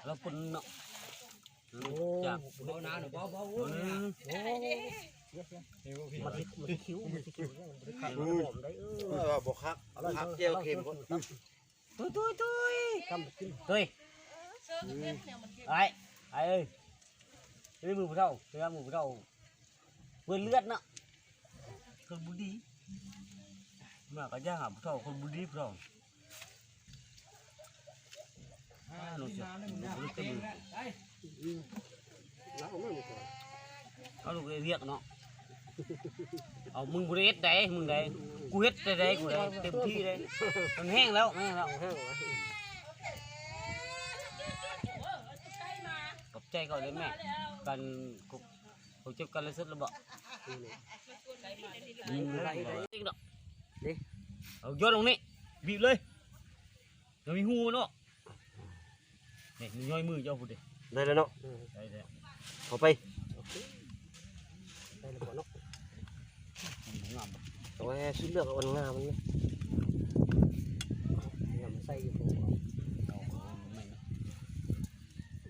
ແລ້ວປຸ້ນເນາະ ໂອ້ ຈາກ ເບົາໜາວເນາະ ເບົາໆ ໂອ້ຍ ໂອ້ ມັນຊິ ມັນຊິຄິວ ມັນຊິຄິວ ມັນຊິຄັກ ມັນຫອມໄດ໋ ເອີ ເອີ ບໍ່ຄັກ ຄັກແຈ່ວເຄັມພຸ້ນ ຕຸ້ຍ ຕຸ້ຍ ຕຸ້ຍ ກຳກິນ ຕຸ້ຍ ອ້າຍ ອ້າຍເອີຍ ນີ້ມືຜູ້ເຖົ້າ ເທື່ອມືຜູ້ເຖົ້າ ເປື້ອນເລືອດເນາະ ຄົນບໍ່ດີ ມາກໍຢ່າຫາຜູ້ເຖົ້າ ຄົນບໍ່ດີຜູ້ເຖົ້າ ອ້າ ນ້ອງເສືອ ເອົາລູກເຮັດວຽກເນາະ ເອົາ ມຶງບໍ່ໄດ້ເຮັດໃດ ມຶງໃດ ກູເຮັດແຕ່ໃດ ກູໄດ້ເຕັມທີ່ເດ້ ມັນແຫ້ງແລ້ວ ແຫ້ງແລ້ວ ຂອບໃຈເຂົາເດ້ແມ່ ກັນ ເຂົາເຈັບກັນແລ້ວສຸດແລ້ວບໍ່? ອືມ ເອົາ ຢອດລົງນີ້ ບີບເລີຍ ຍັງມີຮູເນາະ ນີ້ ມັນຍ້ອຍມືເຈົ້າພຸ້ນເດ້ ໄດ້ແລ້ວເນາະ ໄດ້ແລ້ວ ເຂົ້າໄປ ໂອເຄ ໄດ້ແລ້ວບໍ່ເນາະ ງາມບໍ່? ເອົາໄວ້ຊຸດເລືອກເອົາອັນງາມມັນນີ້ ງາມໃສ່ຢູ່ ເອົາ ເອົາໃໝ່ເນາະ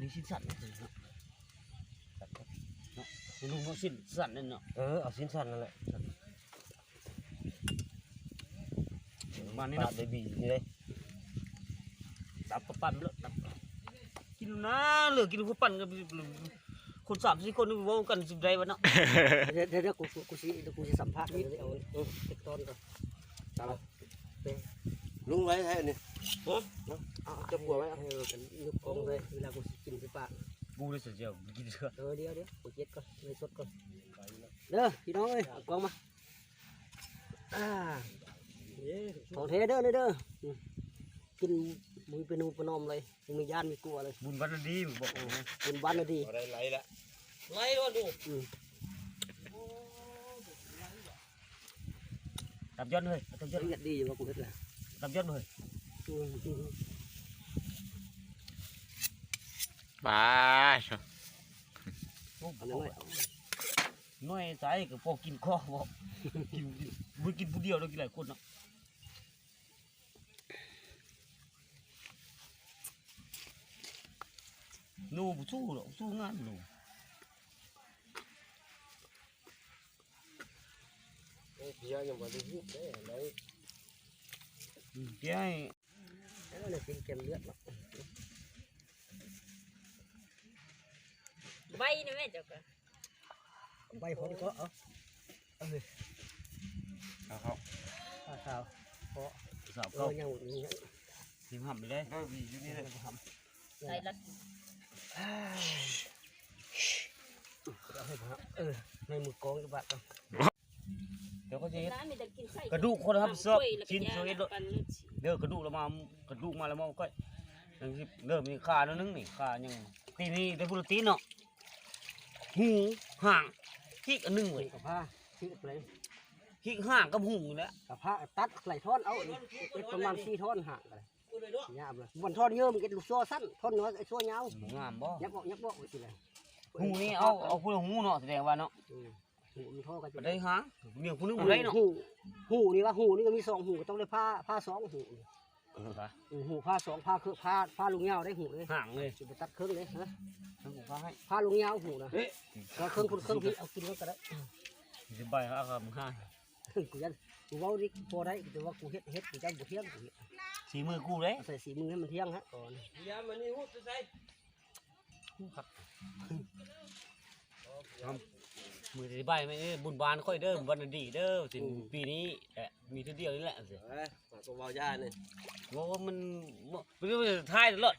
ນີ້ຊິນສັ້ນເນາະ ເນາະ ລຸງເນາະ ຊິນສັ້ນນັ້ນເນາະ ເອີ ເອົາຊິນສັ້ນນັ້ນແຫຼະ ປະມານນີ້ເນາະ ປາດໄດ້ບີນີ້ເດ້ ຕັບກໍປັ້ນເລີຍ ຕັບ ກິນນາ ເຫຼືອກິນຜູ້ປັ້ນກັບຄົນສາມສີ່ຄົນເວົ້າກັນຊິໄດ້ວະເນາະ ດຽວ ດຽວ ດຽວ ກູ ກູ ກູຊິ ກູຊິສຳພາດ ເອົາ ເອີ ເກັບຕອນກ່ອນ ຕາມ ລຸງໄວ້ໃຫ້ອັນນີ້ ຮະ ເອົາ ຈັບຫົວໄວ້ ເອີ ກັນຍົກກອງໄວ້ ເວລາກູຊິກິນໃສ່ປາກ ກູໄດ້ສະດຽວກິນເທື່ອ ເອີ ດຽວ ດຽວ ກູເກັບກ່ອນ ໄລສົດກ່ອນ ເດີ ພີ່ນ້ອງເອີຍ ເອົາກອງມາ ອ່າ ຂອງແທ້ເດີ ນີ້ເດີ ອືມ ກິນບໍ່ມີປະນູປະນອມເລີຍ ບໍ່ມີຢ້ານມີກົວເລີຍ ບຸນວັນນະດີ ບອກ ເອີ ບຸນວັນນະດີ ບໍ່ໄດ້ໄລ່ລະ ໄລ່ລະດູ ອືມ ຕັບຍ້ອນເຮີ້ຍ ຕັບຍ້ອນ ລະອຽດດີຢູ່ວ່າກູເຮັດລະ ຕັບຍ້ອນເຮີ້ຍ ອືມ ປາ ໂອ້ ອັນນ້ອຍ ນ້ອຍໃສກໍພໍກິນຄໍບໍ່ ກິນ ບໍ່ກິນຜູ້ດຽວດອກ ກິນຫຼາຍຄົນເນາະ ໜູບໍ່ສູ້ດອກ ສູ້ງານໜູ ເອີ ເພຍຍັງບໍ່ໄດ້ຮີບເດ້ ໄດ້ ອືມ ເພຍ ໂອ້ຍ ກິນແກມເລືອດເນາະ ໄວນະແມ່ເຈົ້າກໍ ໄວພໍດີກໍເອົາ ເອີ ເອົາເຂົ້າ ເອົາເຂົ້າ ເອົາເຂົ້າ ເອີ ຍັງມີ ຊິຫຳໄປເດ້ ເອີ ມີຢູ່ນີ້ເດ້ ຫຳ ໃສ່ລະ ເອີ ໃນມືກອງຢູ່ບາດ ດຽວເຂົາຊິເຮັດ ກະດູກຄົນຮັບຜິດຊອບ ຊິນ ຊ່ວຍເຮັດໂລດ ເດີ ກະດູກລະມາ ກະດູກມາລະມາກ່ອຍ ເດີ ມີຂາໜ້ອຍໜຶ່ງນີ້ ຂາຍັງ ຕີນນີ້ໄດ້ພຸ້ນລະຕີນເນາະ ຫູ ຫາງ ຮີກອັນໜຶ່ງເວີຍ ຮີກກັບພາ ຮີກໄປ ຮີກຫາງກັບຫູນີ້ແຫຼະ ກັບພາຕັດໄລ່ທ່ອນເອົາ ເຮັດປະມານສີ່ທ່ອນຫາງກໍໄດ້ ຍາບເລີຍ ບ່ອນທ່ອນເຍີມັນເຮັດລູກໂສ້ສັ້ນ ທ່ອນນ້ອຍ ໂສ້ຍາວ ງາມບໍ່? ຍັບອອກ ຍັບອອກໄປຊິແຫຼະ ຫູນີ້ເອົາ ເອົາຜູ້ລະຫູເນາະ ສະແດງວ່າເນາະ ອືມ ຫູມັນທໍ່ກັນ ໄດ້ຫາ ແນວຜູ້ໜຶ່ງບໍ່ໄດ້ເນາະ ຫູ ຫູນີ້ວ່າ ຫູນີ້ກໍມີສອງຫູ ກໍຕ້ອງໄດ້ຜ່າ ຜ່າສອງຫູ ເອີ ຫູຜ່າສອງ ຜ່າເຄິ່ງ ຜ່າ ຜ່າລູກຍາວໄດ້ຫູເດ້ ຫາງເລີຍ ຊິໄປຕັດເຄິ່ງເດ້ ຮະ ຫູຜ່າໃຫ້ ຜ່າລູກຍາວຫູນະ ເອີ ເຄິ່ງພຸ້ນເຄິ່ງພີ້ ເອົາກິນໄວ້ກໍໄດ້ ຊິໄປຫາຄຳຫາ ກູຢ້ານ ກູເວົ້ານີ້ພໍໄດ້ ແຕ່ວ່າກູເຮັດ ເຮັດ ກູຢ້ານບໍ່ທ່ຽງ ກູເຮັດ ສີມືກູເດ້ ໃສ່ສີມືໃຫ້ມັນທ່ຽງຮະ ກ່ອນ ຢາມອັນນີ້ຫູໄປໃສ່ ຫູຄັກ ມື້ຊິໄປແມ່ນບຸນບ້ານຂ້ອຍເດີ ວັນນະດີເດີ ຊິ ອືມ ປີນີ້ແຫຼະ ມີເທື່ອດຽວນີ້ແຫຼະ ເອີ ມາກໍເວົ້າຢ່ານີ້ ເວົ້າວ່າມັນ ມັນ ມັນຖ່າຍຕະຫຼອດ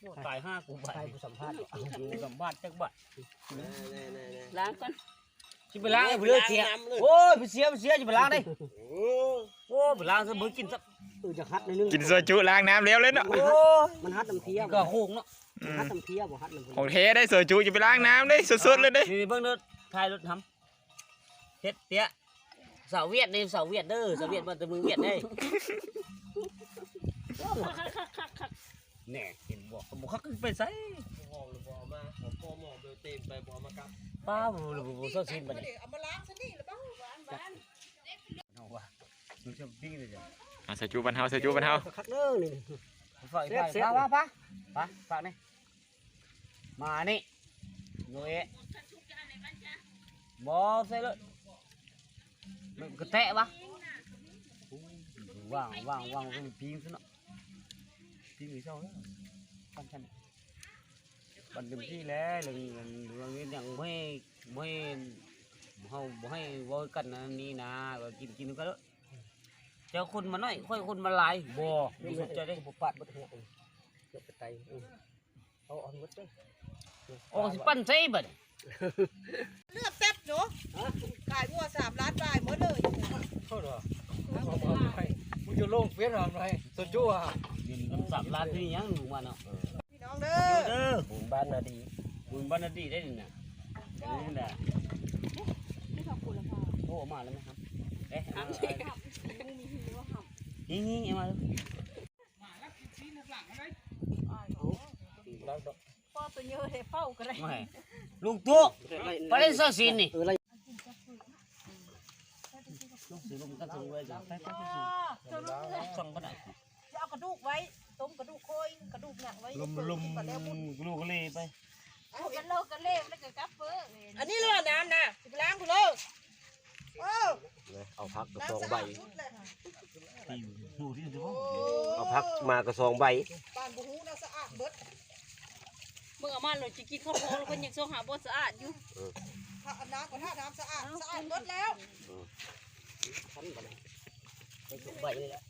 ໂອ້ ຕາຍຫາກູບາດ ໃຫ້ກູສຳພາດ ສຳພາດຈັກບາດ ແນ່ໆໆ ລ້າງກ່ອນ ຊິໄປລ້າງໃຫ້ຜູ້ເດີເສຍ ໂອ້ຍ ໄປເສຍ ໄປເສຍ ຊິໄປລ້າງເດ້ ໂອ້ ໂອ້ ໄປລ້າງຊະ ບໍ່ກິນຊະ ເອີ ຢາກຫັດໜ້ອຍໜຶ່ງ ກິນຊອຍຈຸ ລ້າງນ້ຳແລ້ວເລີຍເນາະ ໂອ້ ມັນຫັດນ້ຳເພຍ ກໍໂຫງເນາະ ອືມ ຫັດນ້ຳເພຍບໍ່ ຫັດນ້ຳເພຍ ຂອງແທ້ໄດ້ ຊອຍຈຸ ຢ່າໄປລ້າງນ້ຳເດ້ ສົດໆເລີຍເດ້ ນີ້ເບິ່ງເດີ ຖ່າຍລົດທຳ ເຮັດເຕະ ສາວຫວຽດນີ້ ສາວຫວຽດເດີ ສາວຫວຽດມາແຕ່ເມືອງຫວຽດເດ້ ແນ່ ເຫັນບໍ່ ບໍ່ຄັກໄປໃສ ຫອມຫຼືບໍ່ເອົາມາ ຫອມພໍໝໍເດີ ເຕັມໄປບໍ່ເອົາມາກັບ ປ້າ ບໍ່ ບໍ່ ບໍ່ຊອບຊີ້ນບັດນີ້ ເອົາມາລ້າງຊະນີ້ລະບໍ່ ເອົາໃສ່ຈຸບ້ານເຮົາ ໃສ່ຈຸບ້ານເຮົາ ຄັກເດີນີ້ ຝາກ ແຊບໆ ຝາກ ຝາກ ຝາກ ຝາກນີ້ ມານີ້ ໂນເອະ ບໍ່ໃສ່ເລີຍ ມັນກະແຕະວະ ວາງ ວາງ ວາງ ວາງ ປີ້ງຊະເນາະ ປີ້ງອີກຊ່ອງ ປັນຊັ້ນ ປັນເຕັມທີ່ແລ້ວ ເລື່ອງ ເລື່ອງເຮັດຫຍັງ ບໍ່ໃຫ້ ບໍ່ໃຫ້ ເຮົາບໍ່ໃຫ້ເວົ້າກັນອັນນີ້ນາ ວ່າກິນ ກິນນຳກັນໂລດ ເຈົ້າຄົນມາໜ້ອຍ ຂ້ອຍຄົນມາຫຼາຍ ບໍ່ ບໍ່ສົນໃຈເດ້ ບໍ່ປາດ ບໍ່ເຫືອກ ເຫືອກໄປໄຕ ເອີ ເອົາ ເອົາໝົດເດີ ໂອ້ ຊິປັນໃສ່ບັດນີ້ ເລືອກແຊບເນາະ ຂາຍງົວສາມລ້ານປາຍໝົດເລີຍ ໂທດວ່າ ມຶງຈະລົງເຟສຫາໄປ ໂຊຈູ່ຫາ ເງິນສາມລ້ານ ມີຫຍັງລູກມາເນາະ ພີ່ນ້ອງເດີ ເດີ ບຸນບ້ານນາດີ ບຸນບ້ານນາດີໄດ້ນີ້ນະ ນີ້ນະ ນີ້ຂອບຄຸນລະ ໂອ້ ມາແລ້ວແມ່ ເອະ ນີ້ ນີ້ ເອົາມາເລີຍ ພໍ່ຕົວເຍີໄດ້ເຝົ້າກໍໄດ້ ລຸງຕູ້ ໄປໄດ້ຊາວຊີ້ນນີ້ ເອີ ລົງຊິລົງກັນ ສົ່ງໄວ້ ໄປ ໄປ ໄປ ສົ່ງ ເອົາກະດູກໄວ້ ຕົ້ມກະດູກໂຄຍ ກະດູກຫຍັງໄວ້ ລົມ ລົມ ກະດູກກະເລໄປ ເອົາກັນໂລກະເລ ແລ້ວກະກັບເຟີ້ ອັນນີ້ລະນ້ຳນະ ຊິໄປລ້າງພຸ້ນເລີ ເອີ ເອົາຜັກກະສອງໃບ ເອົາຜັກມາກະສອງໃບ ປານບໍ່ຮູ້ນະ ສະອາດເບິດ ເບິ່ງເອົາມາໂລດ ຊິກິນເຂົ້າໂພແລ້ວ ເພິ່ນຍັງຊອກຫາບໍ່ສະອາດຢູ່ ເອີ ຖ້າອັນນ້ຳກໍຖ້ານ້ຳສະອາດ ສະອາດເບິດແລ້ວ ເອີ ຄັນບັດນີ້ ໄປສອງໃບນີ້ແຫຼະ